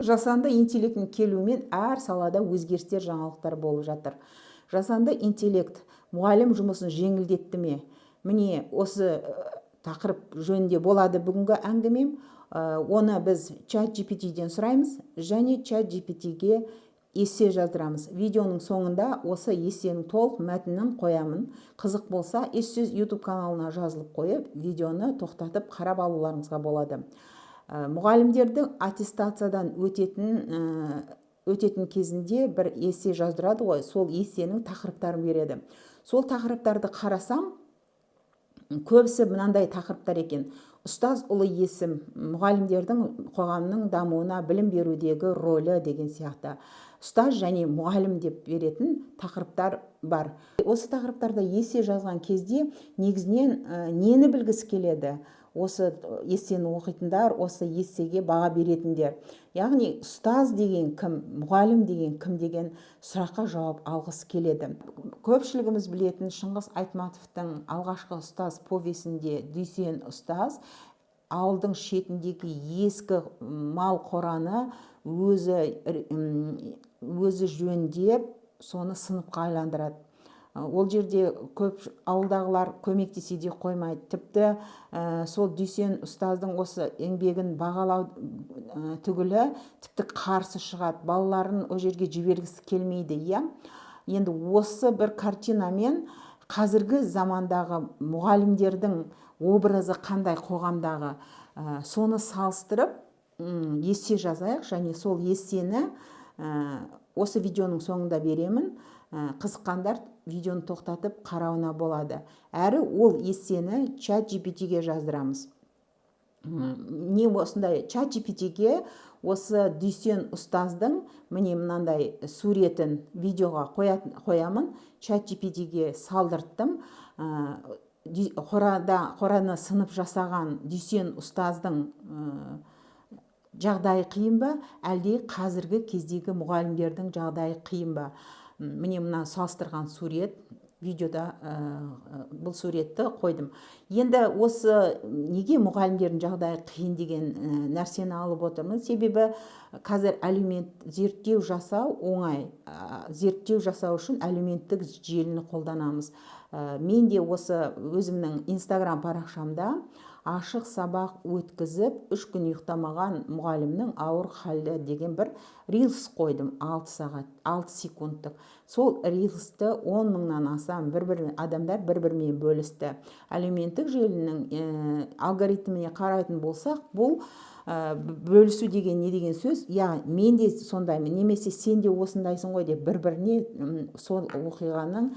Жасанды интеллекттің келуімен әр салада өзгерістер, жаңалықтар болып жатыр. Жасанды интеллект мұғалім жұмысын жеңілдетті ме? Міне, осы тақырып жөнінде болады бүгінгі әңгімем. Оны біз Чат GPT-ден сұраймыз және Чат GPT-ге эссе жаздырамыз. Видеоның соңында осы эссенің толық мәтінін қоямын. Қызық болса, Ессөз YouTube каналына жазылып қойып, видеоны тоқтатып қарап алуларыңызға болады. Мұғалімдердің аттестациядан өтетін кезінде бір эссе жаздырады ғой, сол эссенің тақырыптарын береді. Сол тақырыптарды қарасам, көбісі мынандай тақырыптар екен: ұстаз — ұлы есім, мұғалімдердің қоғамның дамуына, білім берудегі рөлі деген сияқты, ұстаз және мұғалім деп беретін тақырыптар бар. Осы тақырыптарда эссе жазған кезде негізінен нені білгісі келеді осы эссені оқитындар, осы эссеге баға беретіндер? Яғни ұстаз деген кім, мұғалім деген кім деген сұраққа жауап алғысы келеді. Көпшілігіміз білетін Шыңғыс Айтматовтың «Алғашқы ұстаз» повесінде Дүйсен ұстаз ауылдың шетіндегі ескі мал қораны өзі жөндеп, соны сыныпқа айландырады. Ол жерде көп ауылдағылар көмектесе де қоймайды. Тіпті сол Дүйсен ұстаздың осы еңбегін бағалау түгілі, тіпті қарсы шығады, балаларын ол жерге жібергісі келмейді, иә. Енді осы бір картинамен қазіргі замандағы мұғалімдердің образы қандай қоғамдағы, соны салыстырып эссе жазайық және сол эссені осы видеоның соңында беремін. Қызыққандар видеоны тоқтатып қарауына болады. Әрі ол эссені Чат GPT-ге жаздырамыз. Не осындай Чат GPT-ге осы Дүйсен ұстаздың, міне, мынандай суретін видеоға қоямын. Чат GPT-ге салдырттым. Қораны сынып жасаған Дүйсен ұстаздың жағдайы қиын ба, әлде қазіргі кездегі мұғалімдердің жағдайы қиын ба? Міне, мына салыстырған сурет видеода, бұл суретті қойдым. Енді осы неге мұғалімдердің жағдайы қиын деген нәрсені алып отырмын? Себебі қазір әлеумет зерттеу жасау оңай. Зерттеу жасау үшін әлеуметтік желіні қолданамыз. Мен де осы өзімнің Инстаграм парақшамда «Ашық сабақ өткізіп, 3 күн ұйықтамаған мұғалімнің ауыр халі» деген бір рилс қойдым, 6 сағат 6 секундтық. Сол рилсті 10 мыңнан аса бір бір адамдар бір бірімен бөлісті. Әлеуметтік желінің алгоритміне қарайтын болсақ, бұл бөлісу деген не деген сөз? Я, мен де сондаймын немесе сен де осындайсың ғой деп бір біріне сол оқиғаның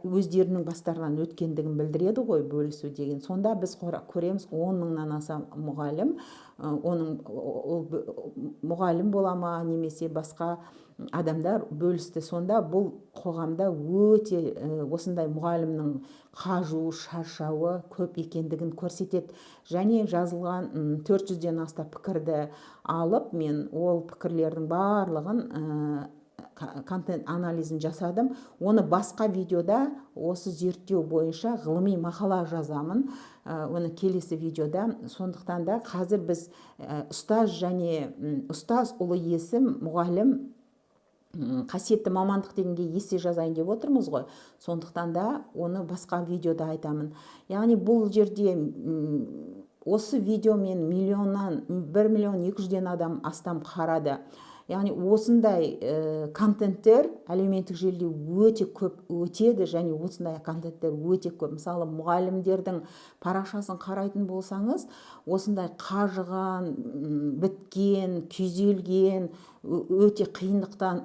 өздерінің бастарынан өткендігін білдіреді ғой бөлісу деген. Сонда біз көреміз, 10 мыңнан аса мұғалім, оның ол мұғалім бола ма немесе басқа адамдар бөлісті. Сонда бұл қоғамда өте осындай мұғалімнің қажу, шаршауы көп екендігін көрсетеді. Және жазылған 400-ден аса пікірді алып, мен ол пікірлердің барлығын контент анализін жасадым. Оны басқа видеода, осы зерттеу бойынша ғылыми мақала жазамын, оны келесі видеода. Сондықтан да қазір біз ұстаз және ұстаз — ұлы есім, мұғалім қасиетті мамандық дегенге эссе жазайын деп отырмыз ғой. Сондықтан да оны басқа видеода айтамын. Яғни бұл жерде осы видео мен миллионнан, 1 миллион 200-ден адам астам қарады. Яғни осындай контенттер әлеуметтік желіде өте көп өтеді және осындай контенттер өте көп. Мысалы, мұғалімдердің парақшасын қарайтын болсаңыз, осындай қажыған, біткен, күйзелген, өте қиындықтан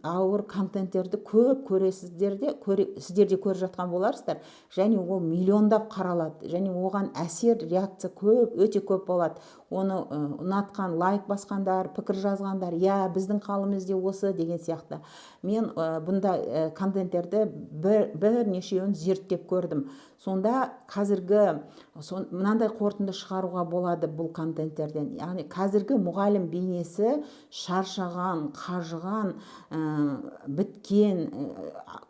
ауыр контенттерді көп көресіздер де, сіздер де көріп жатқан боларсыздар. Және ол миллиондап қаралады және оған әсер, реакция көп, өте көп болады. Оны ұнатқан, лайк басқандар, пікір жазғандар, иә, біздің халіміз де осы деген сияқты. Мен бұндай контенттерді бірнешеуін зерттеп көрдім. Сонда қазіргі мынандай қорытынды шығаруға болады бұл контенттерден: яғни қазіргі мұғалім бейнесі шаршаған, қажыған, біткен,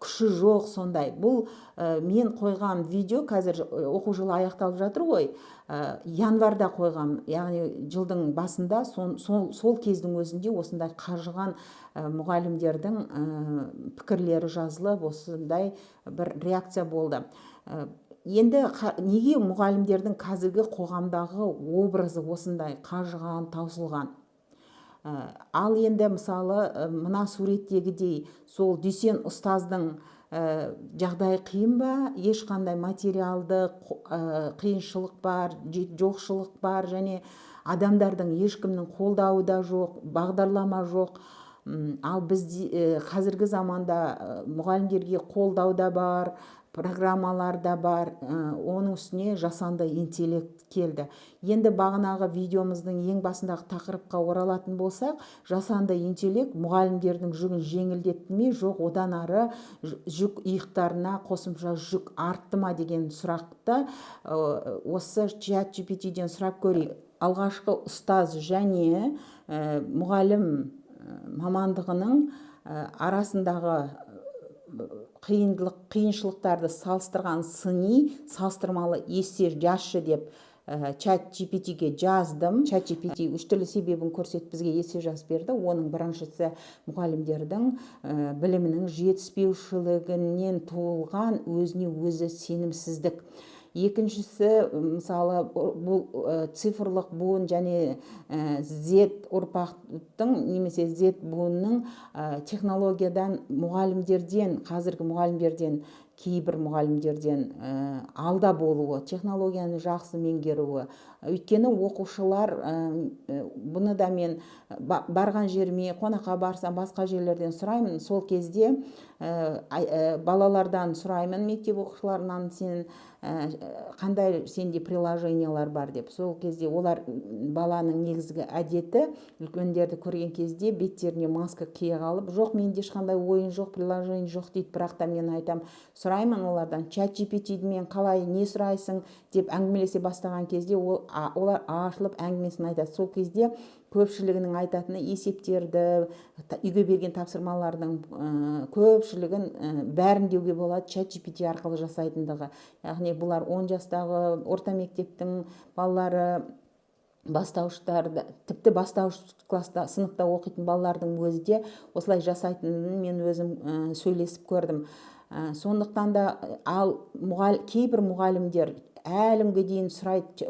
күші жоқ сондай. Бұл мен қойған видео қазір оқу жылы аяқталып жатыр ғой. Январьда қойғам, яғни жылдың басында. Сол кездің өзінде осындай қажыған мұғалімдердің пікірлері жазылып, осындай бір реакция болды. Енді неге мұғалімдердің қазіргі қоғамдағы образы осындай қажыған, таусылған? Ал енді, мысалы, мына суреттегідей сол Дүйсен ұстаздың жағдайы қиын ба? Ешқандай материалды қиыншылық бар, жоқшылық бар және адамдардың, ешкімнің қолдауы да жоқ, бағдарлама жоқ. Ал бізде қазіргі заманда мұғалімдерге қолдау да бар, программалар да бар, оның үстіне жасанды интеллект келді. Енді бағанағы видеомыздың ең басындағы тақырыпқа оралатын болсақ, жасанды интеллект мұғалімдердің жүгін жеңілдетті ме, жоқ одан ары жүк, иықтарына қосымша жүк артты ма деген сұрақты осы Чат GPT-ден сұрап көрейік. Алғашқы ұстаз және мұғалім мамандығының арасындағы қиыншылықтарды салыстырған сыни салыстырмалы эссе жазшы деп Чат GPT-ге жаздым. Чат GPT үш түрлі себебін көрсетіп, бізге эссе жазып берді. Оның біріншісі — мұғалімдердің білімінің жетіспеушілігінен туылған өзіне өзі сенімсіздік. Екіншісі, мысалы, бұл цифрлық буын және Z ұрпақтың немесе Z буынның технологиядан мұғалімдерден, қазіргі мұғалімдерден, кейбір мұғалімдерден алда болуы, технологияны жақсы меңгеруі. Өйткені оқушылар, бұны да мен барған жеріме, қонаққа барсам, басқа жерлерден сұраймын. Сол кезде балалардан сұраймын, мектеп оқушыларынан: «Сен қандай, сенде приложениялар бар?» — деп. Сол кезде олар, баланың негізгі әдеті, үлкендерді көрген кезде беттеріне маска кие қалып: «Жоқ, менде ешқандай ойын жоқ, приложение жоқ», — дейді. Бірақ та мен айтам, сұраймын олардан: «Чат GPT-мен қалай, не сұрайсың?» — деп әңгімелесе бастаған кезде олар ашылып әңгімесін айтады. Сол кезде көпшілігінің айтатыны есептерді, үйге берген тапсырмалардың көпшілігін, бәрін деуге болады, Чат GPT арқылы жасайтындығы. Яғни бұлар 10 жастағы орта мектептің балалары, бастауыштар, тіпті бастауыш класста, сыныпта оқитын балалардың өзі де осылай жасайтынын мен өзім сөйлесіп көрдім. Сондықтан да ал кейбір мұғалімдер әлі күнге дейін сұрайды.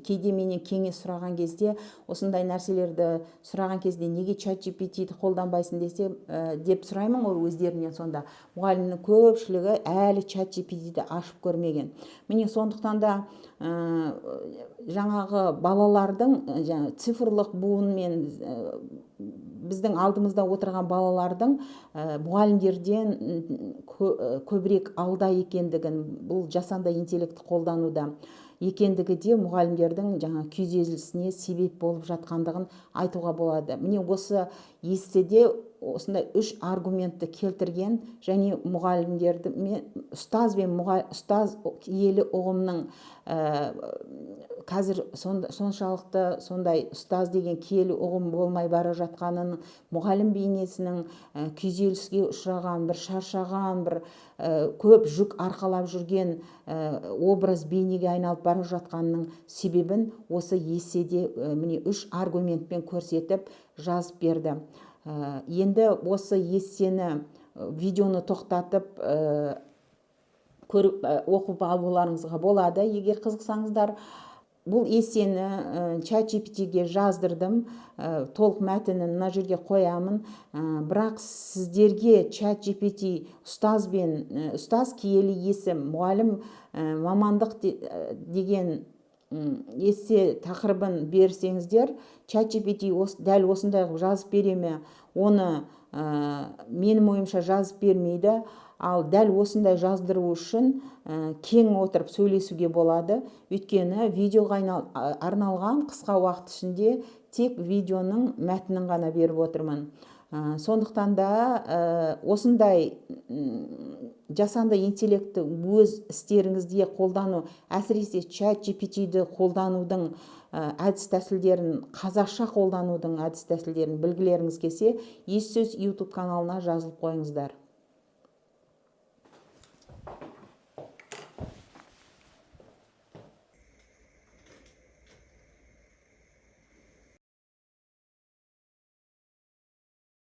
Кейде менен кеңес сұраған кезде, осындай нәрселерді сұраған кезде, «Неге Чат GPT-ді қолданбайсың?» десе, деп сұраймын ғой өздерінен. Сонда мұғалімнің көпшілігі әлі Чат GPT-ді ашып көрмеген. Міне, сондықтан да жаңағы балалардың, жаңа цифрлық буын мен біздің алдымызда отырған балалардың мұғалімдерден көбірек алда екендігін, бұл жасанды интеллектті қолдануда екендігі де мұғалімдердің жаңа күйзелісіне себеп болып жатқандығын айтуға болады. Міне, осы эсседе осындай үш аргументті келтірген және мұғалімдерді мен ұстаз бен ұстаз киелі ұғымның қазір соншалықты сондай ұстаз деген киелі ұғым болмай бара жатқанын, мұғалім бейнесінің күйзеліске ұшыраған, бір шаршаған, бір көп жүк арқалап жүрген образ бейнеге айналып бара жатқанының себебін осы эсседе міне, үш аргументпен көрсетіп жазып берді. Енді осы эссені видеоны тоқтатып көріп, оқып алуларыңызға болады, егер қызықсаңыздар. Бұл эссені Чат GPT-ге жаздырдым, толық мәтінін мына жерге қоямын. Бірақ сіздерге Чат GPT ұстаз бен ұстаз киелі есім, мұғалім мамандық деген эссе тақырыбын берсеңіздер, Чат GPT дәл осындай қылып жазып бере ме? Оны менің ойымша, жазып бермейді. Ал дәл осындай жаздыру үшін кең отырып сөйлесуге болады. Өйткені видеоға арналған қысқа уақыт ішінде тек видеоның мәтінін ғана беріп отырмын. Сондықтан да осындай жасанды интеллектті өз істеріңізде қолдану, әсіресе Чат GPT-ді қолданудың әдіс тәсілдерін, қазақша қолданудың әдіс тәсілдерін білгілеріңіз келсе, Ес Сөз YouTube каналына жазылып қойыңыздар.